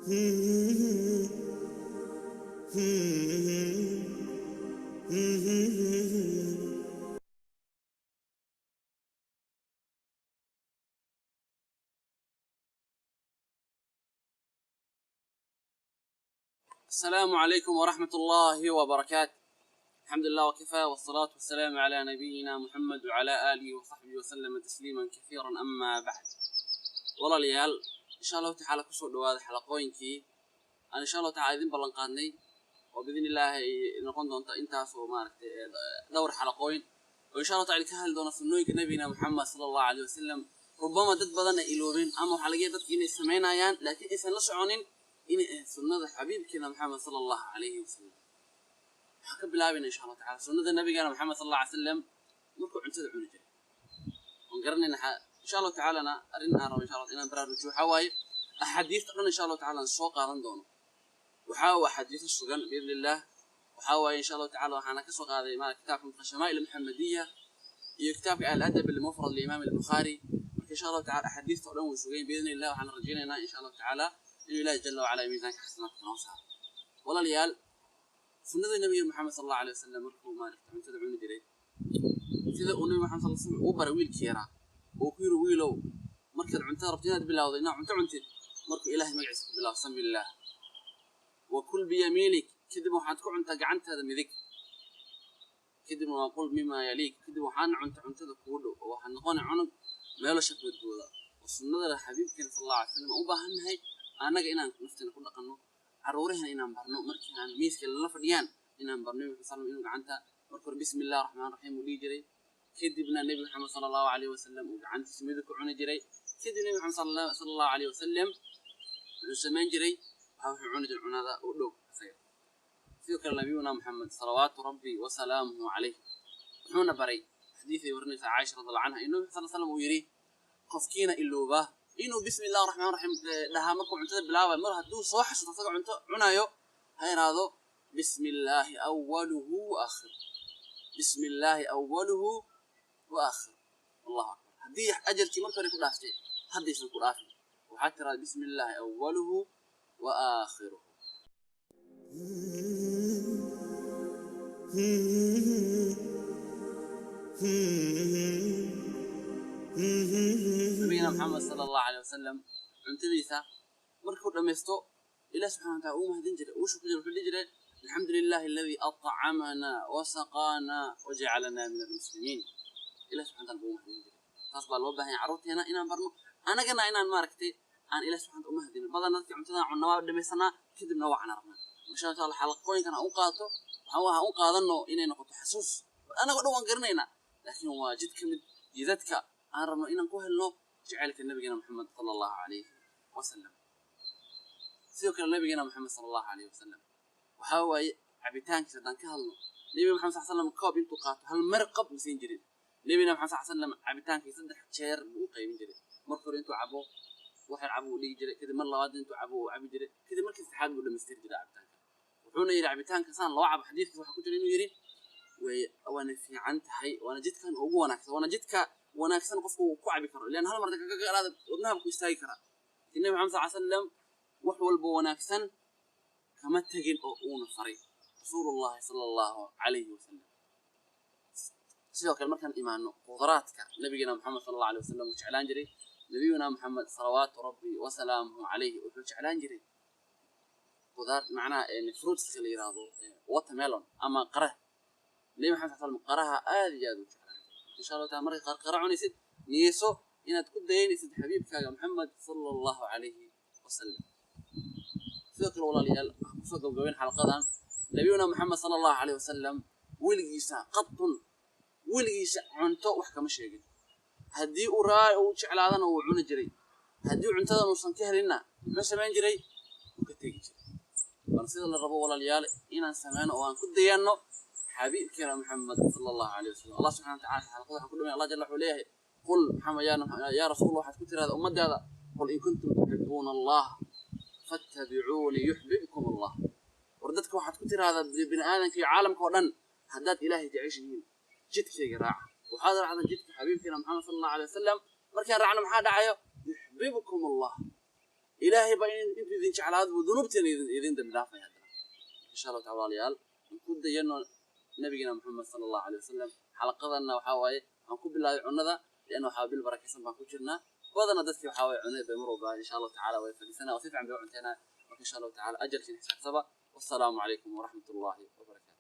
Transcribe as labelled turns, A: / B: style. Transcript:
A: السلام عليكم ورحمة الله وبركاته. الحمد لله وكفى، والصلاة والسلام على نبينا محمد وعلى آله وصحبه وسلم تسليما كثيرا. أما بعد، walaalayaal, insha Allahu tacaala kusoo dhawaada xalaqooyinkii aan insha Allahu tacala idin ballan qaadnay, oo biidni illaahi ay noqon doonta intaas oo maaragtay dhowr xalaqooyin oo insha Allahu tacala ka hadli doona sunnooyinka nabigina Maxamed sala Allahu alayhi wasalam. Rubama dad badan ay iloobeen, ama waxaa laga yaaba dadki inay samaynayaan laakiin aysan la soconin inay ahayd sunnada xabiibkeena Maxamed sala Allahu alayhi wasalam. Waxaan ka bilaabayna insha Allahu tacala sunnada nabigeena Maxamed sala Allahu alayhi wasalam markuu cuntada cuni jiray. Waan garanayna insha Allahu tacaalana arrin aan rabo insha Allah inaan baraarujiyo waxaa waaye axaadiista dhan insha Allahu tacala aan soo qaadan doono waxaa uu axaadiisa sugan biidni illah. Waxaa waaye insha Allahu tacala waxaana ka soo qaaday ma kitaabka Shamaa'il Muxamadiya iyo kitaabka Al-Adab al-Mufrad liimaam al-Bukhaari. Marka insha Allahu tacala axaadiista oo dhan way sugayn biidni illah. Waxaan rajaynaynaa insha Allahu tacaala inuu Ilahi jalla wacala miisaanka xasanaadka noo saaro. Walaalayaal, sunnada nabiga Maxamed sal Allahu alayhi wasalam markuu maaragta cuntada cuni jiray, sida uu Nabi Maxamed sal slam uu baray wiilkii yaraa oo ku yiri: "Wiilow, markaad cuntada rabto inaad bilowdo, inaad cunto cuntid, markuu Ilaahay magaciisa ku bilaabo, sami illaah, wa kul biyamiinik." Kadib waxaad ku cuntaa gacantaada midig. Kadibna waa kul mima yaliik. Kadib waxaana cunta cuntada kugu dhow, oo waxaad noqonay cunug meelo shaqwadgooda. Oo sunnada xabiibkeena sal Allahu alay slam u baahan nahay annaga inaan nafteena ku dhaqanno, carruurahena inaan barno, markii aan miiska lala fadhiyaan inaan barno. Nabi Maxamed sal inuu gacanta marka hore "Bismi illah raxmaan raxiim" uu dhihi jiray, kadibna Nebi Maxamed sala Allahu alayhi wasalam uu gacantiisa midig ku cuni jiray. Kadib Nebi Maxamed sala Allahu alayhi wasalam wuxuu samayn jiray waxa wuxuu cuni jiray cunada u dhow isaga. Sidoo kale nabiyuna Maxamed salawaatu rabbi wasalaamuhu calayh wuxuuna baray xadiis ay warinaysa Caaisha radiallahu canha in Nabi sal slam uu yidhi: "Qofkiina ilooba inuu 'Bismi illah raxmaan raxiim' dhahaa markuu cuntada bilaabayo, mar hadduu soo xasuusto asaga cunto cunayo, ha yidhaahdo 'Bismi illaahi awaluhu wa aakhiru, bismi illaahi awaluhu wa aakhiru.'" Allahu akbar! Haddii ajarkii marka hore ku dhaaftay, haddaysan ku dhaafin, waxaad tiraahda "Bismi illaahi awaluhu wa aakhiruhu." Nabigina Maxamed sala Allahu alayh wasalam cuntadiisa markuu dhammaysto, Ilah subxana wa taala uu mahadin jiray, uu shukri jiray. Wuxuu dhihi jiray: "Alxamdu lilahi aladi atcamana wasaqaana wajacalana min almuslimiin." Ilah subxana wataala buu mahadin jiray. Taas baa loo baahan yahay carruurteena inaan barno, anagana inaan maaragtay aan Ilah subxana wataala u mahadino. Badan dadkii cuntadan cunna waa dhamaysanaa, kadibna waa canarnaa. Insha Allah xalaqooyinkan aan u qaato waxaan u qaadano inay noqoto xasuus. Anagoo dhan waan garanaynaa, laakiin waa jid ka mid jidadka aan rabno inaan ku helno jacaylka nabigeena Maxamed sala Allahu alayhi wasalam. Sidoo kale nabigeena Maxamed sala Allahu alayhi wasalam waxaa waaye cabitaankiisa haddaan ka hadlo, Nebi Maxamed sal slam koob intuu qaato hal mar qab ma siin jirin. Nebina Maxamed sal slam cabitaankii saddex jeer buu u qaybin jiray. Marka hore intuu cabo, wax yar cabo uu dhigi jiray. Kadib mar labaad intuu cabo uu cabi jiray. Kadib markii saddexaad buu dhamaystiri jiray cabitaanka. Wuxuuna yidhi cabitaanka saan loo cabo, xadiiskiisa waxaa ku jira inuu yidhi way waana fiican tahay, waana jidkan ugu wanaagsan, waana jidka wanaagsan qofku uu ku cabi karo, ilan hal mar kaga wadnaha ku istaagi karaa. Laakiin Nabi Maxamed sal slam wax walba wanaagsan kama tegin oo uuna faray rasuulullahi sala Allahu calayhi wasalam. Sidoo kale markaan imaano qudraadka nabigeena Maxamed sala Allahu alayh wasalam uu jeclaan jiray, nabiyuna Maxamed salawaatu rabbi wasalaamuhu calayhi wuxuu jeclaan jiray qudaar, macnaha fruitska la yiraahdo watermelon ama qara. Nabi Maxamed sal slam qaraha aad iyo aad u jeclaan jiray. Insha Allahu taala markay qaar qara cunaysid, niyeyso inaad ku dayanaysid xabiibkaaga Maxamed sala Allahu calayhi wasalam. Sidoo kale walaalayaal, waxaan kusoo gabgabayn xalaqadan: nabiyuna Maxamed sala Allahu calayhi wasalam weligiisa qatun weligiisa cunto wax kama sheegin. Haddii uu raa uu jeclaadana wuu cuni jiray, haddii cuntadan uusan ka helinna muxuu samayn jiray? Wuu ka tegi jiray. Waana sida la rabo walaalayaal inaan sameyno oo aan ku dayanno xabiibkeena Maxamed sala Allahu calayhi wasalam. Allah subxana wa tacala xalaqada waxaan ku dhamay, Allah jalla wuxuu leeyahay: "Qul Maxamed, yaa rasuul, waxaad ku tirahda ummadaada: qul in kuntum tuxibuuna Allah fattabicuuni yuxbibkum Allah." War dadka waxaad ku tirahdaa, bini aadanka iyo caalamka oo dhan, haddaad Ilaahay jeceshihiin, jidkayga raaca. Waxaad raacdaa jidka xabiibkeena Maxamed sala Allahu alay wasalam. Markaan raacno maxaa dhacayo? Yuxbibkum Allah. Ilaahay baa intuu idin jeclaado buu dunuubteena idin dambi dhaafaya haddana. Insha Allahu tacala, walaalayaal, aan ku dayano nabigeena Maxamed sala Allahu alayh wasalam. Xalaqadanna waxaa waaye waxaan ku bilaabay cunnada lianna waxaa bil barakaysan baan ku jirnaa. Badana dadkii waxaa waaye cunada bay mar walba, insha Allahu tacala, way fadhiisanaa oo si fiican bay u cunteynaa. Marka insha Allahu tacala ajarkiin xisaabsaba. Wassalaamu calaykum waraxmat ullahi wabarakatu.